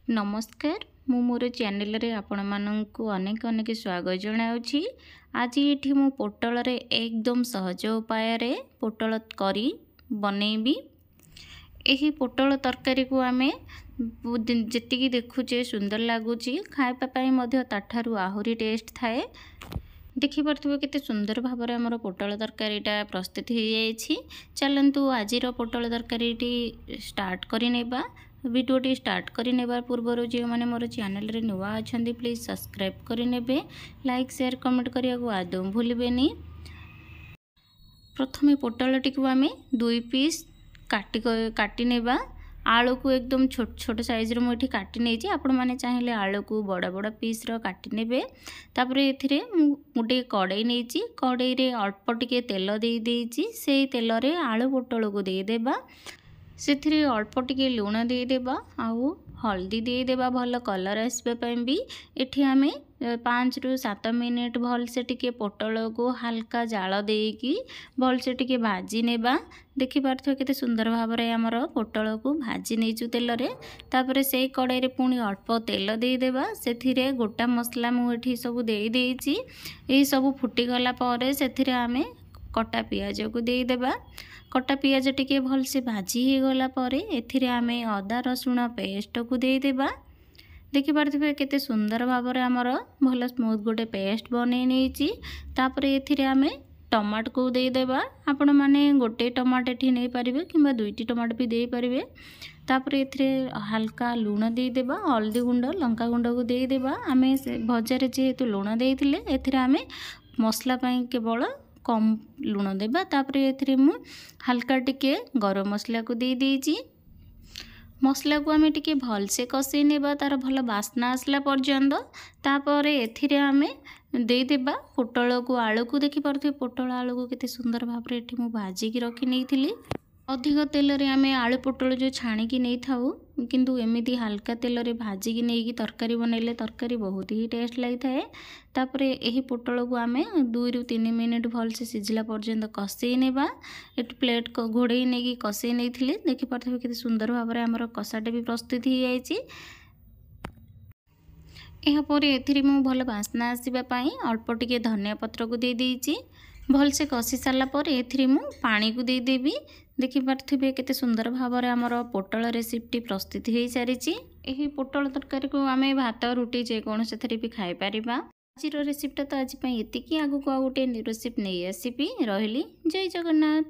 ନମସ୍କାର, ମୁଁ ମୋର ଚ୍ୟାନେଲରେ ଆପଣମାନଙ୍କୁ ଅନେକ ଅନେକ ସ୍ୱାଗତ ଜଣାଉଛି। ଆଜି ଏଠି ମୁଁ ପୋଟଳରେ ଏକଦମ ସହଜ ଉପାୟରେ ପୋଟଳ କରି ବନେଇବି। ଏହି ପୋଟଳ ତରକାରୀକୁ ଆମେ ଯେତିକି ଦେଖୁଛେ ସୁନ୍ଦର ଲାଗୁଛି, ଖାଇବା ପାଇଁ ମଧ୍ୟ ତାଠାରୁ ଆହୁରି ଟେଷ୍ଟ ଥାଏ। ଦେଖିପାରୁଥିବେ କେତେ ସୁନ୍ଦର ଭାବରେ ଆମର ପୋଟଳ ତରକାରୀଟା ପ୍ରସ୍ତୁତ ହୋଇଯାଇଛି। ଚାଲନ୍ତୁ ଆଜିର ପୋଟଳ ତରକାରୀଟି ଷ୍ଟାର୍ଟ କରିନେବା। ଭିଡ଼ିଓଟି ଷ୍ଟାର୍ଟ କରିନେବା ପୂର୍ବରୁ ଯେଉଁମାନେ ମୋର ଚ୍ୟାନେଲରେ ନୂଆ ଅଛନ୍ତି, ପ୍ଲିଜ୍ ସବସ୍କ୍ରାଇବ୍ କରିନେବେ। ଲାଇକ୍, ସେୟାର, କମେଣ୍ଟ କରିବାକୁ ଆଦୌ ଭୁଲିବେନି। ପ୍ରଥମେ ପୋଟଳଟିକୁ ଆମେ 2 ପିସ୍ କାଟି କାଟି ନେବା। ଆଳୁକୁ ଏକଦମ ଛୋଟ ଛୋଟ ସାଇଜ୍ର ମୁଁ ଏଠି କାଟି ନେଇଛି। ଆପଣମାନେ ଚାହିଁଲେ ଆଳୁକୁ ବଡ଼ ବଡ଼ ପିସ୍ର କାଟି ନେବେ। ତାପରେ ଏଥିରେ ମୁଁ ଗୋଟେ କଡ଼େଇ ନେଇଛି। କଡ଼େଇରେ ଅଳ୍ପ ଟିକେ ତେଲ ଦେଇ ଦେଇଛି। ସେଇ ତେଲରେ ଆଳୁ ପୋଟଳକୁ ଦେଇଦେବା। ସେଥିରେ ଅଳ୍ପ ଟିକେ ଲୁଣ ଦେଇଦେବା ଆଉ ହଳଦୀ ଦେଇଦେବା, ଭଲ କଲର୍ ଆସିବା ପାଇଁ ବି। ଏଠି ଆମେ 5ରୁ 7 ମିନିଟ୍ ଭଲସେ ଟିକେ ପୋଟଳକୁ ହାଲକା ଜାଳ ଦେଇକି ଭଲସେ ଟିକେ ଭାଜି ନେବା। ଦେଖିପାରୁଥିବେ କେତେ ସୁନ୍ଦର ଭାବରେ ଆମର ପୋଟଳକୁ ଭାଜି ନେଇଛୁ ତେଲରେ। ତାପରେ ସେଇ କଡ଼େଇରେ ପୁଣି ଅଳ୍ପ ତେଲ ଦେଇଦେବା। ସେଥିରେ ଗୋଟା ମସଲା ମୁଁ ଏଠି ସବୁ ଦେଇଦେଇଛି। ଏଇସବୁ ଫୁଟିଗଲା ପରେ ସେଥିରେ ଆମେ କଟା ପିଆଜକୁ ଦେଇଦେବା। କଟା ପିଆଜ ଟିକେ ଭଲସେ ଭାଜି ହେଇଗଲା ପରେ ଏଥିରେ ଆମେ ଅଦା ରସୁଣ ପେଷ୍ଟକୁ ଦେଇଦେବା। ଦେଖିପାରୁଥିବେ କେତେ ସୁନ୍ଦର ଭାବରେ ଆମର ଭଲ ସ୍ମୁଥ୍ ଗୋଟେ ପେଷ୍ଟ ବନେଇ ନେଇଛି। ତାପରେ ଏଥିରେ ଆମେ ଟମାଟୋକୁ ଦେଇଦେବା। ଆପଣମାନେ ଗୋଟେ ଟମାଟୋ ଏଠି ନେଇପାରିବେ କିମ୍ବା 2ଟି ଟମାଟୋ ବି ଦେଇପାରିବେ। ତାପରେ ଏଥିରେ ହାଲକା ଲୁଣ ଦେଇଦେବା, ହଳଦୀ ଗୁଣ୍ଡ, ଲଙ୍କା ଗୁଣ୍ଡକୁ ଦେଇଦେବା। ଆମେ ସେ ଭଜାରେ ଯେହେତୁ ଲୁଣ ଦେଇଥିଲେ, ଏଥିରେ ଆମେ ମସଲା ପାଇଁ କେବଳ କମ୍ ଲୁଣ ଦେବା। ତାପରେ ଏଥିରେ ମୁଁ ହାଲକା ଟିକେ ଗରମ ମସଲାକୁ ଦେଇଦେଇଛି। ମସଲାକୁ ଆମେ ଟିକେ ଭଲସେ କଷେଇ ନେବା ତା'ର ଭଲ ବାସ୍ନା ଆସିଲା ପର୍ଯ୍ୟନ୍ତ। ତାପରେ ଏଥିରେ ଆମେ ଦେଇଦେବା ପୋଟଳକୁ, ଆଳୁକୁ। ଦେଖିପାରୁଥିବେ ପୋଟଳ ଆଳୁକୁ କେତେ ସୁନ୍ଦର ଭାବରେ ଏଠି ମୁଁ ଭାଜିକି ରଖି ନେଇଥିଲି। ଅଧିକ ତେଲରେ ଆମେ ଆଳୁ ପୋଟଳ ଯେଉଁ ଛାଣିକି ନେଇଥାଉ, କିନ୍ତୁ ଏମିତି ହାଲକା ତେଲରେ ଭାଜିକି ନେଇକି ତରକାରୀ ବନେଇଲେ ତରକାରୀ ବହୁତ ହି ଟେଷ୍ଟ ଲାଗିଥାଏ। ତାପରେ ଏହି ପୋଟଳକୁ ଆମେ 2ରୁ 3 ମିନିଟ୍ ଭଲସେ ସିଝିଲା ପର୍ଯ୍ୟନ୍ତ କଷେଇ ନେବା। ଏଠି ପ୍ଲେଟ୍ ଘୋଡ଼େଇ ନେଇକି କଷେଇ ନେଇଥିଲି। ଦେଖିପାରୁଥିବେ କେତେ ସୁନ୍ଦର ଭାବରେ ଆମର କଷାଟା ବି ପ୍ରସ୍ତୁତ ହେଇଯାଇଛି। ଏହାପରେ ଏଥିରେ ମୁଁ ଭଲ ବାସ୍ନା ଆସିବା ପାଇଁ ଅଳ୍ପ ଟିକେ ଧନିଆ ପତ୍ରକୁ ଦେଇଦେଇଛି। ଭଲସେ କଷି ସାରିଲା ପରେ ଏଥିରେ ମୁଁ ପାଣିକୁ ଦେଇଦେବି। ଦେଖିପାରୁଥିବେ କେତେ ସୁନ୍ଦର ଭାବରେ ଆମର ପୋଟଳ ରେସିପିଟି ପ୍ରସ୍ତୁତ ହୋଇସାରିଛି। ଏହି ପୋଟଳ ତରକାରୀକୁ ଆମେ ଭାତ, ରୁଟି ଯେକୌଣସିଥିରେ ବି ଖାଇପାରିବା। ଆଜିର ରେସିପିଟା ତ ଆଜି ପାଇଁ ଏତିକି। ଆଗକୁ ଆଉ ଗୋଟେ ରେସିପି ନେଇ ଆସିବି। ରହିଲି, ଜୟ ଜଗନ୍ନାଥ।